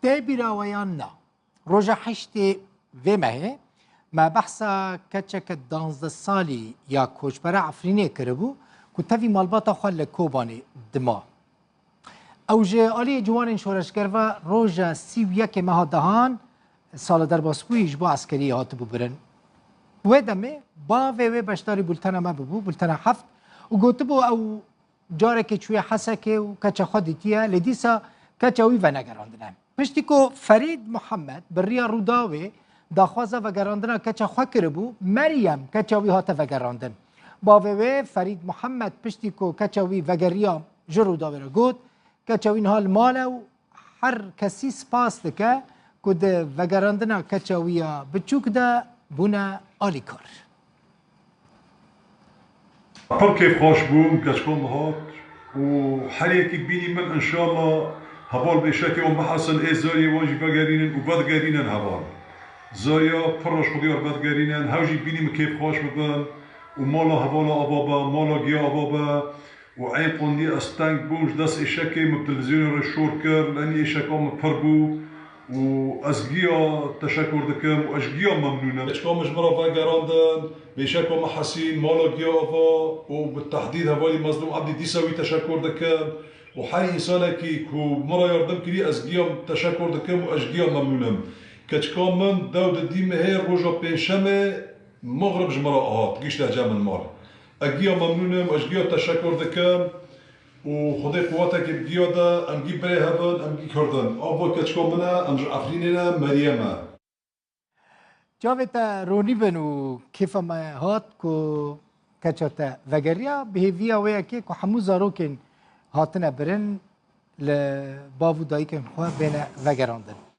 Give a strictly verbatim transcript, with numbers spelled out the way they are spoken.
Tê bîra we yan na? Roja heştê vê mehê me behsa keçeke danzdeh salî ya koçbera Efrînê kiribû ku tevî malbata xwe li Kobanê dima. Ew ji aliyê ciwanên şoreşger ve roja sî û yekê meha dehan sala derbasbûyî ji bo eskeriyê hatibû birin. Wê demê bavê wê beşdarî bultena me bibû, bultena heft, û gotibû ew carekê çûye Hesekê û keça xwe dîtiye, lê dîsa keça wî venegerandine. Piştî ku Ferîd Muhammed bi riya Rûdawê daxwaza vegerandina keça xwe kiribû, Meryem keça wî hate vegerandin. Bavê wê Ferîd Muhammed piştî ku keça wî vegeriya ji Rûdawê re got, keça wî niha li mal e û her kesî spas dike ku di vegerandina keça wî ya biçûk de bûne alîkar. Pir kêfxweş bûm, keçika min hat û her yekî bînî min, înşallah, heval bêşekê wan bihesin, ê zariyê wan jî vegerînin û vedigerînin heval. Zariya pir reş xwediyar vedigerînin, hew jî bînî min kêfxweş bibin û mala hevala ava be, mala giya ava be û ên qondî ez teng bûm, ji dest êşekê min bi televîzyonê re şor kir, lenî êşeka min pir bû. û ez giya teşekur dikim û ez giya memnûn im. Keçika min ji min re vegerandin, bêşeka min Hesîn, mala giya ava û bi tehdîd hevalî Mezlûm Ebdî dîsa wî teşekur dikim û her însanekî ku min re yardim kirî ez giya teşekur dikim û ez giya memnûn im. Keçika min dew di dî mehê roja pêncşemê mixrib ji min re hat, gişte cem min mal. Ez giya memnûn im, ez giya teşekur dikim. û Xwedê quwetekê bi giya de, em gî birê hev in, em gî Kurd in. Ava keçika min e, em ji Efrînê ne, Meryem e. Çavê te ronî bin û kêfa me hat ku keça te vegeriya, bi hêviya wê yekê ku hemû zarokên hatine birin li bav û dayikên xwe bêne vegerandin.